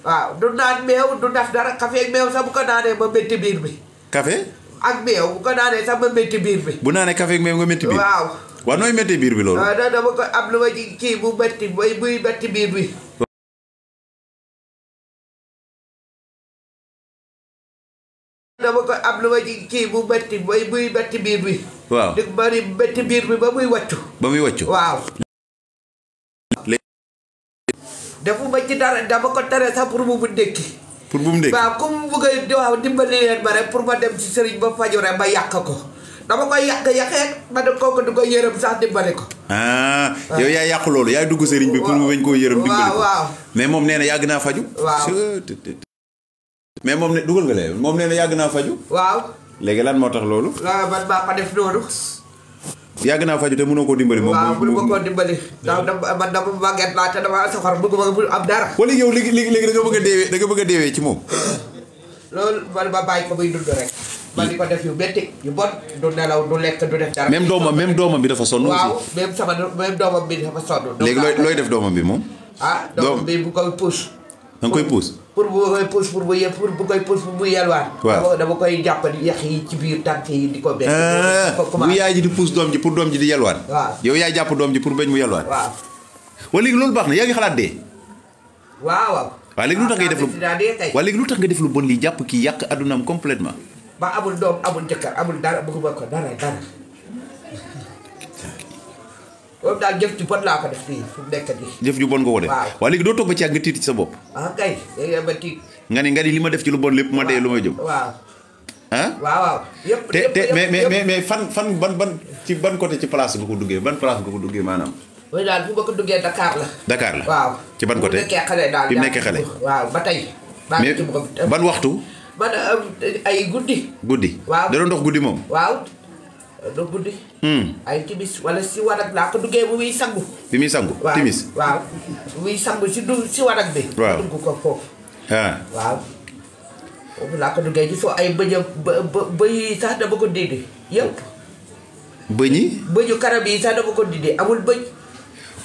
waaw du naan meew du def dara café ak meew sax bu ko naanee ma métti biir bi. café. ak meew bu ko naanee sax ma métti biir bi. bu naanee café ak meew nga métti biir. waaw. waaw nooy métti biir bi loolu. waaw dama ko am lu ma ci kii bu métti buy métti biir bi. dama ko am lu ma ci kii bu métti buy métti biir bi. waaw di bari métti biir bi ba muy wàccu. ba muy wàccu. waaw. defu ma ci dara dama ko tere sax pour mu ndékki. pour bu mu ndékki waaw comme mu bëgg a waaw dimbali leen ma rek pour ma dem ci sëriñ ba faju rek ma yàq ko dama koy yàqee ma ne kooku du ko yërëm sax dimbali ko. ah yow yaa yàqu loolu yaay dugg sëriñ bi pour mu bañ koo yërëm. dimbali ko waaw mais moom nee na yàgg naa faju. waaw mais moom ne dugal nga leen moom nee na yàgg naa faju. waaw. léegi lan moo tax loolu. waaw man maa ko def noonu. yàgg naa faju te mënoo koo dimbali. moom waaw mënu ma koo dimbali. ndax man dama màgget laa te dama soxor bëgguma am dara. wala yow léegi da nga bëgg a deewee da nga bëgg a deewee ci moom. loolu man ma bàyyi ko muy dund rek. man di ko def yu métti yu bon du nelaw du lekk du def dara. même doomam bi dafa sonn. waaw même doomam bi dafa sonn. léegi looy def doomam bi moom. ah doomam bi bu koy pousse. da nga koy pousse. pour bu koy pousse pour bu yelwaan. waaw dama koy jàppale yax yi ci biir tànk yi di ko benn. bu yaay ji di pousse doom ji pour doom ji di yelwaan. waaw yow yaay jàpp doom ji pour bañ mu yelwaan. waaw. wala léegi loolu baax na yaa ngi xalaat dee. waaw waaw. waaw léegi lu tax ngay def lu waaw léegi lu tax nga def lu bon lii jàpp kii yàq addunaam complètement. ba amul doom amul jëkkër amul dara bëgguma ko dara. loolu daal jëf ju bon laa ko def fii fu mu nekk nii. jëf ju bon nga ko def. waaw léegi doo toog ba ci ak nga tiit ci sa bopp. ah kay léegi ma tiit. nga ni li ma def ci lu bon lépp ma dee lu may jëm. waaw. ah. waaw yëpp te mais fan ban ci ban côté ci place nga ko duggee ban place nga ko duggee maanaam. mooy daal fu ma ko duggee Dakar la. Dakar la. waaw ci ban côté bu nekkee xale daal. bi mu nekkee xale. waaw ba tey. mais ban waxtu. man ay guddi. guddi. waaw da doon dox guddi moom. waaw. do guddi. ay timis wala si wanag laa ko duggee bu muy sangu. bi muy sangu. timis waaw bu muy sangu si wanag bi. waaw dugg ko foofu. ah waaw. foofu laa ko duggee gisoo ay bëñ bëy sax dama ko dindi yëpp. bëñ yi. bëñu karab yi sax dama ko dindi amul bëñ.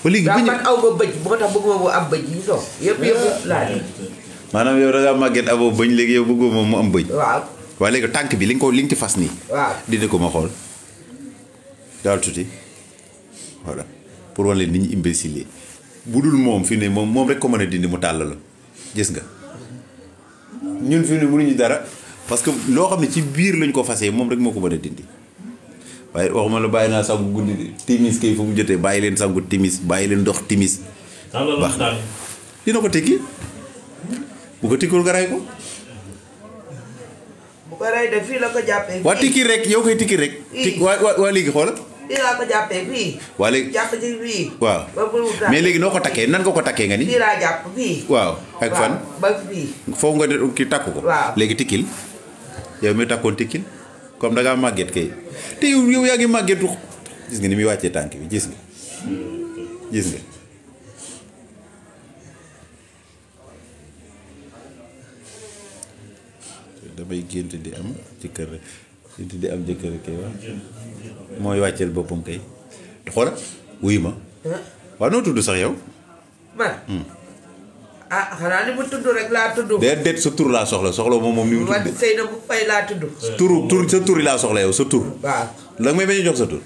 ba léegi bëñ man aw ma bëñ moo tax bëgguma mu am bëñ yi gisoo. yëpp laa def. maanaam yow da ngaa màgget amoo bëñ léegi yow bëggoo moom mu am bëñ. waaw. waaye léegi tànk bi li nga ci fas nii. waaw dindi ko ma xool. daal tuuti voilà pour wane leen ni ñu imbécile bu dul moom fi ne moom rek ko mën a dindi mu tàll la gis nga ñun fi ne mënuñu dara parce que loo xam ne ci biir lañ ko fasee moom rek moo ko mën a dindi waaye waxuma la bàyyi naa sangu guddi timis kay fu mu jotee bàyyi leen sangu timis bàyyi leen dox timis baax na dina ko tekki bu ko tikkul nga ray ko bu ko rey de fii la ko jàppee. waa tikki rek yow koy tikki rek. tik waa léegi xoolal. fii laa ko jàppee fii. waa léegi jàpp ci fii. waaw mais léegi noo ko takkee nan nga ko takkee nga ni. fii laa jàpp fii. waaw ak fan. ba fii. foofu nga de ki takku ko. waaw léegi tikkil yow mi takkoon tikkil comme da ngaa màgget kay te yow yaa ngi màggetu gis nga ni muy wàccee tànk bi gis nga gis nga. damay gént di am jëkkër gént di am jëkkër kay wax mooy wàcceel boppam kay xoola wuyu ma waaw noo tudd sax yow man ah xanaa ni mu tudd rek laa tudd déet sa tur laa soxla moom ni mu tudd man Seynabou Faye laa tudd sa tur yi laa soxla yow sa tur waaw la nga may bañ a jox sa tur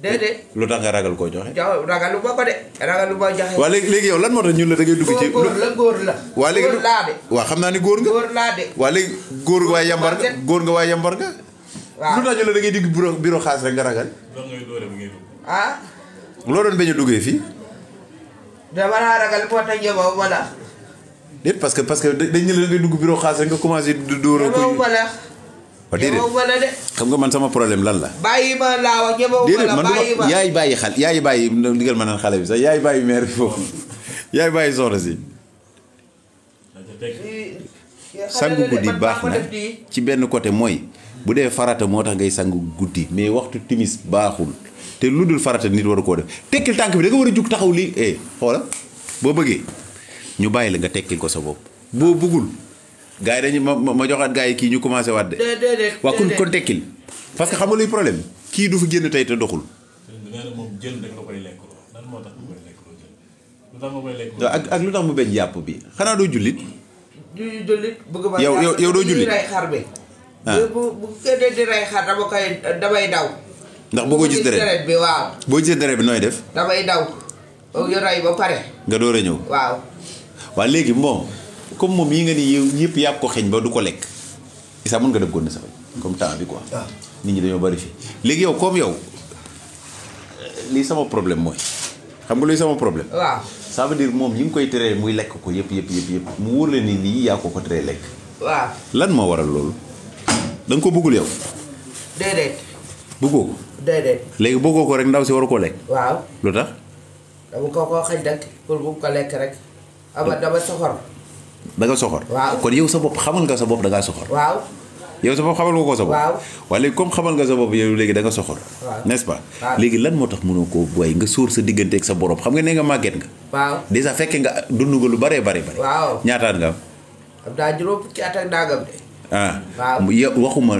déedéet lu tax nga ragal koo joxe ragalu ma ko de ragalu ma joxe waaw léegi yow lan moo tax ñun la da ngay dugg ci góor la waa léegi góor laa de waaw xam naa ni góor nga góor laa de waa léegi góor nga waaye yambar nga góor nga waaye yambar nga waaw lu tax ñu la da ngay digg bureau xaas rek nga ragal ah loo doon bañ a duggee fii dama laa ragal moo tax ñëwoo ma la déet parce que dañ ne la ngay dugg bureau xaas rek nga commencé du dóora ko ñëwoo ma la waaw déedéet ñëwoo ma la de xam nga man sama problème lan la bàyyi ma laa wax ñëwoo ma la bàyyi ma yaay bàyyi xal yaay bàyyi digal ma naan xale bi sax yaay bàyyi maire bi foofu yaay bàyyi soxna si sangu guddi baax na ci benn côté mooy bu dee farata moo tax ngay sangu guddi mais waxtu timis baaxul te lu dul farata nit waru koo def tekkil tànk bi da nga war a jug taxaw lii xoola boo bëggee ñu bàyyi la nga tekkil ko sa bopp boo bëggul gars yi dañu ma joxaat gars yi kii ñu commencé waat de waa kon tekkil parce que xam nga luy problème kii du fi génn tey te doxul ak lu tax mu bañ yàpp bi xanaa doo jullit. du jullit bëgg ma. yow doo jullit rey xar bi. bu fekkee di rey xar damay daw. ndax bëggoo gis deret bi waaw. boo gisee deret bi nooy def. damay daw. yu rey ba pare. nga door a ñëw. waaw. waaw léegi moom comme moom yi nga ni yow ñëpp yàpp ko xeeñ ba du ko lekk. isa mën nga def góor sa fay comme temps bi quoi. nit ñi dañoo bari fii léegi yow comme yow lii sama problème mooy xam nga luy sama problème. waaw ça veut dire moom ñi ngi koy teree muy lekk ko yëpp mu wóor la ni lii yaa ko teree lekk. waaw lan moo waral loolu da nga ko bëggul yow. déedéet. bëggoo ko. déedéet. léegi bëggoo ko rek ndaw si waru koo lekk. waaw lu tax. dama ko xañ rek pour bu ko lekk rek. dama soxor. da nga soxor. waaw kon yow sa bopp xamal nga sa bopp da ngaa soxor. waaw. yow sa bopp xamal nga ko sa bopp. waaw waaye léegi comme xamal nga sa bopp yow léegi da nga soxor. waaw n'est-ce pas. waaw léegi lan moo tax mënoo koo booy nga sóor sa diggante ak sa borom xam nga ne nga màgget nga. waaw déjà fekkee nga dund nga lu bare. waaw ñaataat nga am. am daa juróom fukki at ak nangam de. waaw yow waxuma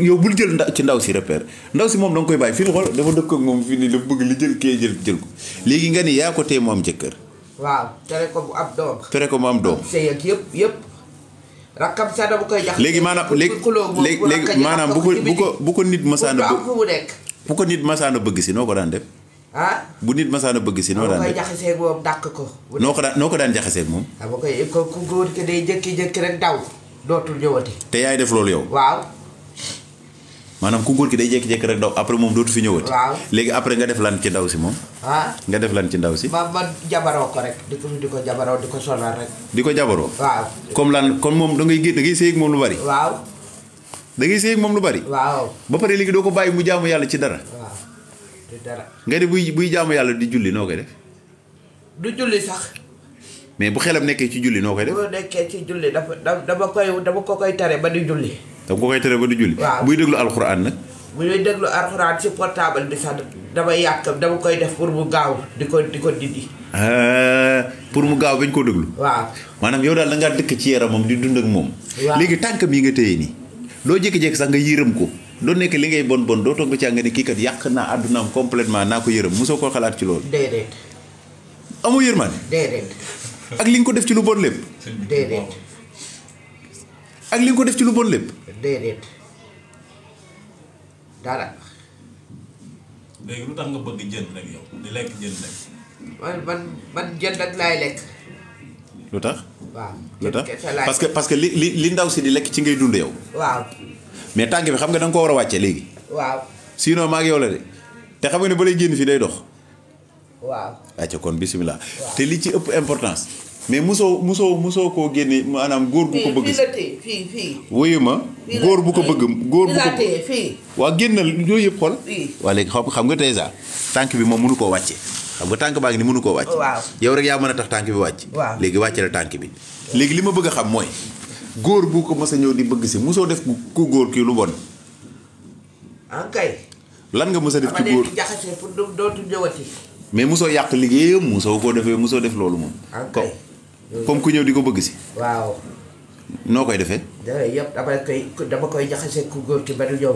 yow bul jël ci ndaw si repère ndaw si moom da nga koy bàyyi fii ni xool dafa dëkk ak moom fii ni dafa bëgg li jël kee jël ko léegi nga ni yaa ko tee mu am jëkkër. waaw tere ko mu am doom. tere ko mu am doom. sëy ak yëpp. rakkam sax dama koy jax. léegi maanaam bu ko nit masaana bu ko nit masaana bëgg si noo ko daan def. bu nit masaana bëgg si noo daan def. dama koy jaxaseeg moom dàq ko. noo ko daan jaxaseeg moom. dama koy ku góor ki day jëkki rek daw dootul ñëwati. te yaay def loolu yow. waaw. maanaam ku góor ki day jékki-jékki rek daw après moom dootu fi ñëwati. waaw léegi après nga def lan ci ndaw si moom. nga def lan ci ndaw si. man jabaroo ko rek di ko jabaroo di ko sonal rek. di ko jabaroo. waaw comme lan comme moom da ngay sëy ak moom lu bari. waaw. da ngay sëy ak moom lu bari. waaw ba pare léegi doo ko bàyyi mu jaamu yàlla ci dara. waaw di dara. nga di buy jaamu yàlla di julli noo koy def. du julli sax. mais bu xelam nekkee ci julli noo koy def. bu nekkee ci julli dama ko koy tere ba di julli. dama ko koy tere ba di julli. waaw buy déglu alxuraan nag. bu ñuy déglu alxuraan ci portable bi sax damay yàq dama koy def pour mu gaaw di ko dindi. pour mu gaaw bañ koo déglu. waaw maanaam yow daal da ngaa dëkk ci yaramam di dund ak moom. waaw léegi tànkam yi nga téye nii doo jékki-jékki sax nga yërëm ko doo nekk li ngay bon doo toog ba ci nga ne kii kat yàq naa àddunaam complètement naa ko yërëm mosoo koo xalaat ci loolu. déedéet. amoo yërmande. déedéet. ak li nga ko def ci lu bon lépp. déedéet. ak li nga ko def ci lu bon lépp. déedéet. dara. léegi lu tax nga bëgg jën rek yow di lekk jën rek. man jën rek laay lekk. lu tax. waaw lu tax parce que li ndaw si di lekk ci ngay dund yow. waaw. mais tànk bi xam nga da nga ko war a wàcce léegi. waaw. sinon maa ak yow la de te xam nga ne ba lay génn fii day dox. waaw. acca kon bisimilah. te li ci ëpp importance. mais musoo koo génne maanaam góor bu ko bëgg si. fii. wuyu ma góor bu ko bëgg. góor bu ko fii. waa génnal yooyu yëpp xool. fii. waa léegi xam nga déjà tànk bi moom mënu koo wàcce. xam nga tànk baa ngi ni mënu koo wàcce. waaw yow rek yaa mën a tax tànk bi wàcc. waaw léegi wàcce la tànk bi. léegi li ma bëgg a xam mooy góor bu ko mës a ñëw di bëgg si musoo def ku góor kii lu bon. kay. lan nga mës a def ci góor jaxase pour dootu ñëwati. mais musoo yàq liggéeyam musoo koo defee musoo def loolu moom. kay. comme ku ñëw di ko bëgg si. waaw. noo koy defee. yëpp dama koy jaxase ku góor ki ba du ñëw.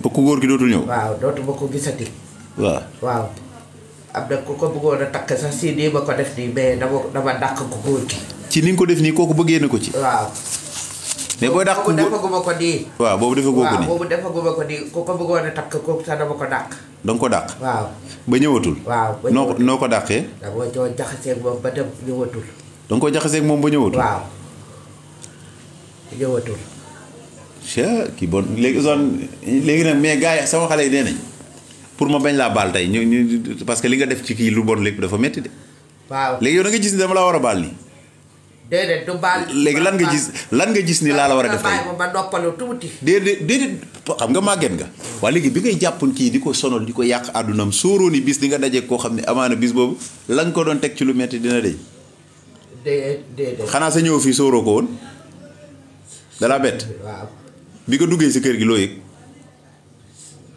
ba ku góor ki dootul ñëw. waaw dootuma ko gisati. waaw. waaw. am na ku ko bëggoon a takk sax si nii ma ko def nii mais dama dàq ku góor ki. ci ni nga ko def nii kooku bëggee na ko ci. waaw. mais booy dàq ku góor defaguma ko nii. waaw boobu defagoo ko nii. waaw boobu defaguma ko nii ku ko bëggoon a takk kooku sax dama ko dàq. da nga ko dàq. waaw. ba ñëwatul. waaw ba ñëwatul noo ko dàqee. dama doon jaxaseeg moom ba dem ñëwatul. da nga ko jaxaseeg moom ba ñëwatul. waaw ñëwatul. kii bon léegi nag mais gars yi sama xale yi nee nañ pour ma bañ laa baal tey ñu parce que li nga def ci kii lu bon lépp dafa métti de. waaw léegi yow da nga gis ni dama la war a baal nii. déedéet du baal. léegi lan nga gis ni laa la war a def tey. ba noppalu tuuti. déedéet xam nga màgget nga. waa léegi bi ngay jàppoon kii di ko sonal di ko yàq àddunaam sóoroo ni bis di nga daje koo xam ne amaana bis boobu la nga ko doon teg ci lu métti dina dëj. déedéet. xanaa sa ñëw fii sóoroo ko woon. dalaa bett. waaw. bi nga duggee si kër gi loo yëg.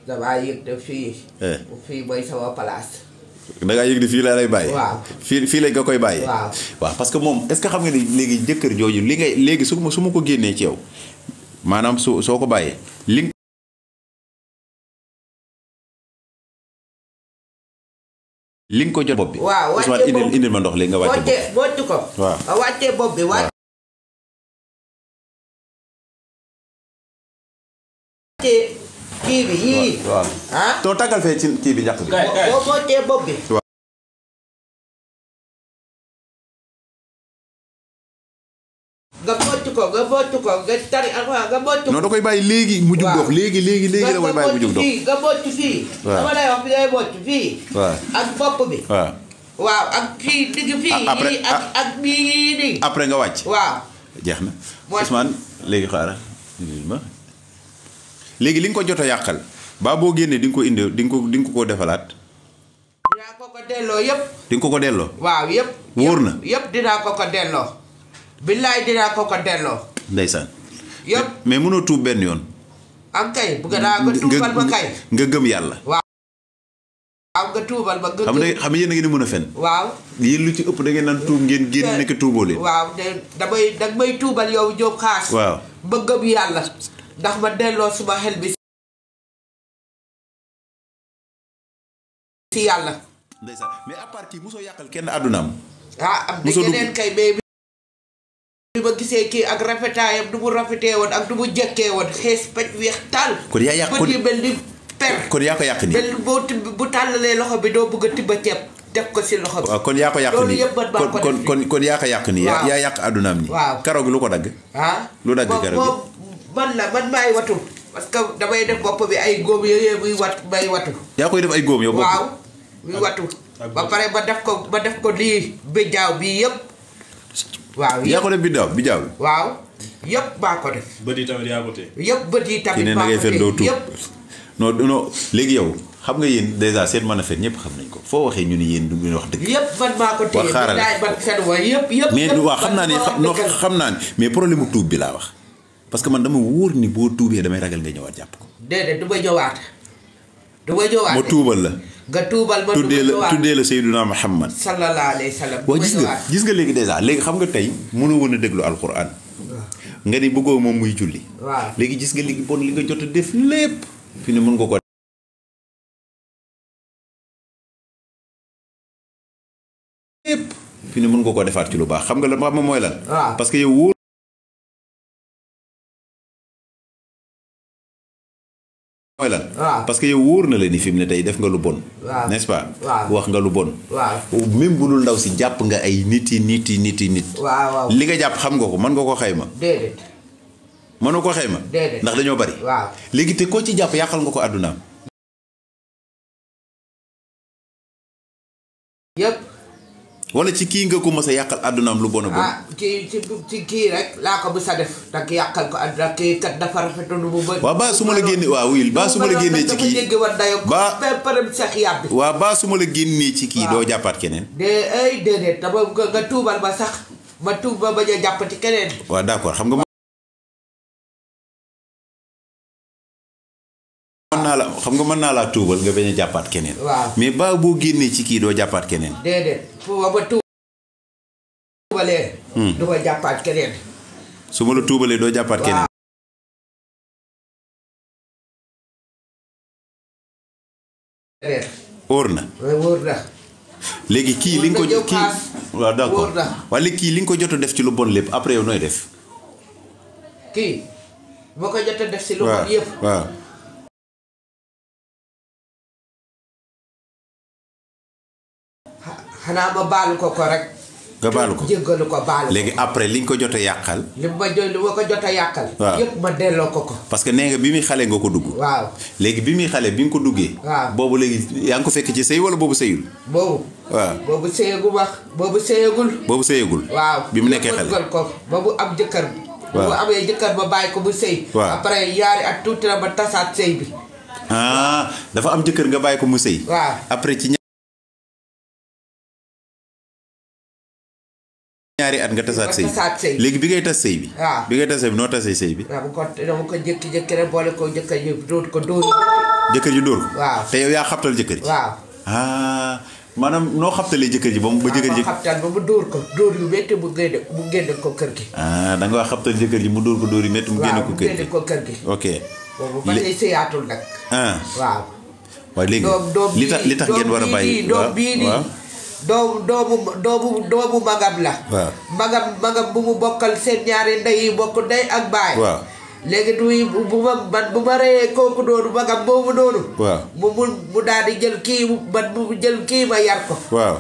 damaa yëg de fii. fii mooy sama place. da ngaa yëg di fii laa lay bàyyi. waaw fii lañ nga koy bàyyi. waaw parce que moom est-ce que xam nga ni léegi jëkkër jooju li ngay léegi su ma ko génnee ci yow maanaam soo ko bàyyee li li nga ko jot bopp bi. waaw wàccee Ousmane bopp indil ma ndox léegi nga wàcce bopp. wàcce ko. waaw nga wàccee bopp bi wàcce kii bi yii. waaw ah. too tàggal fee ci kii bi njàq bi. boo wàccee bopp bi. nga bocc ko nga tari alxuraan nga bocc ko. non da koy bàyyi léegi mu jug dox léegi la koy bàyyi mu jug dox. nga bocc fii. waaw dama lay wax fi ngay bocc fii. waaw ak bopp bi. waaw. waaw ak fii digg fii. après yii ak bii nii. après nga wàcc. waaw. jeex na mooy Ousmane léegi xaaral léegi li nga ko jot a yàqal ba boo génnee di nga ko indi di nga ko defalaat. dinaa ko delloo yëpp. di nga ko delloo. waaw yëpp. wóor na yëpp dinaa ko delloo. billaay dinaa ko delloo. ndeysaan. yëpp mais mënoo tuub benn yoon. ak kay bëgg naa nga tuubal ba kay. nga gëm yàlla. waaw nga tuubal ba. xam nga yéen a ngi mën a fen. waaw yéen lu ci ëpp da ngeen naan tuub ngeen génn nekk tuuboo leen. waaw danga may tuubal yow Diop Khass. waaw ba gëm yàlla. ndax ma delloo suma xel bi si yàlla. ndeysaan mais à part kii mosoo yàqal kenn àddunaam. am na yeneen kay mais bi ma gisee kii ak rafetaayam du mu rafetee woon ak du mu jëkkee woon xees pecc weex taal. kon yaa yàq bët yi mel ni per. kon yaa ko yàq nii. mel bu tàllalee loxo bi doo bëgg a tibba ceeb def ko si loxo bi. waaw kon yaa ko yàq loolu nii yëpp man maa ko def kon yaa ko yàq nii. waaw yaa yàq àddunaam nii. waaw karo gi lu ko dagg. lu dagg karo gi man maay watu. parce que damay def bopp bi ay góom yooyu muy may watu. yaa koy def ay góom yow bopp. waaw muy watu. ba pare ba def ko lii bijaaw bii yëpp. waaw yaa ko def bijaaw bi. waaw yëpp maa ko def. bët yi tamit yaa ko téye. yëpp bët yi tamit maa ko téye yëpp. non léegi yow xam nga yéen dèjà seen mën a fen ñëpp xam nañ ko foo waxee ñu ni yéen du ngeen wax dëgg. yëpp man maa ko téye. xaaral yëpp. mais waaw xam naa ne mais problème mu tuub bi laa wax. parce que man dama wóor ni boo tuubee damay ragal nga ñëwaat jàpp ko. déedéet du ma ñëwaat. ma tuubal la. nga tuubal ma tuddee la Seydina Muhammad. sallallahu alayhi wa sallam. waaw gis nga léegi dèjà léegi xam nga tey mënoo woon a déglu alquran. nga ni bëggoo moom muy julli. waaw léegi gis nga li bon li nga jot a def lépp. fi ne mën nga ko. lépp fi ne mën nga ko defaat ci lu baax xam nga la ma xam mooy lan. parce que yow wóor. mooy lan. parce que yow wóor na la ni fi mu ne tey def nga lu bon. n'est-ce pas. wax nga lu bon. même bu dul ndaw si jàpp nga ay nit. li nga jàpp xam nga ko mën nga ko xayma. déedéet. mënoo ko xayma. déedéet ndax dañoo bari. léegi te koo ci jàpp yàqal nga ko àddunaam. yëpp. wala ci kii nga ko mës a yàqal àddunaam lu bon a bon. ci kii rek laa ko mës a def. nag yàqal ko àdduna kii kat dafa rafetoon bu bëri. waaw baa su ma la génnee waaw wuyul baa su ma la génnee ci kii waaw baa su ma la génnee ci kii doo jàppaat keneen. déedéet dama nga tuubal ma sax ma tuub ba bañ a jàppati keneen. waaw d'accord xam nga. mën naa laa tuubal nga bañ a jàppaat keneen. mais ba boo génnee ci kii doo jàppaat keneen. déedéet fu ma tuubalee. du ma jàppaat keneen. su ma la tuubalee doo jàppaat keneen. wóor na. léegi kii li nga ko kii waaw d'accord waaye léegi kii li nga ko jot a def ci lu bon lépp après yow nooy def. kii boo ko jot a def ci lu bon yëpp. waaw. xanaa ma baalu ko rek. nga baalu ko jéggalu ko baalu ko. léegi après li nga ko jot a yàqal. li ma ko jot a yàqal. waaw yëpp ma delloo ko. parce que nee nga bi muy xale nga ko dugg. waaw léegi bi muy xale bi nga ko duggee. waaw boobu léegi yaa ngi ko fekk ci sëy wala boobu sëyul. boobu. waaw boobu sëyagul wax boobu sëyagul. boobu sëyagul. waaw bi mu nekkee xale ko ba mu am jëkkër. waaw ba mu amee jëkkër ba bàyyi ko bu sëy. waaw après yaari at tuuti na ba tasaat sëy bi. dafa am jëkkër nga bàyyi ko mu sëy. waaw après ci ñaari at nga tasaat sëy bi léegi bi ngay tas sëy bi. waaw bi ngay tas sëy bi noo tasee sëy bi. waaw dama ko jékki-jékki rek boole ko jëkkër ji dóor ko. jëkkër ji dóor ko. waaw te yow yaa xabtal jëkkër ji. waaw. maanaam noo xabtalee jëkkër ji ba mu jëkkër ji. xabtal ba mu dóor ko dóor yu métti mu génne ko kër gi. da nga wax xabtal jëkkër ji mu dóor ko dóor yu métti mu génne ko kër gi. ko kër gi. ok. boobu ba tey sëyaatul nag. waaw. waaye léegi li tax ngeen war a bàyyi doom bii nii doomu magam la. waaw magam bu mu bokkal seen ñaari ndey yi bokk ndey ak baay. waaw léegi bu ma reyee kooku noonu magam boobu noonu. waaw mu daal di jël kii mu jël kii ma yar ko. waaw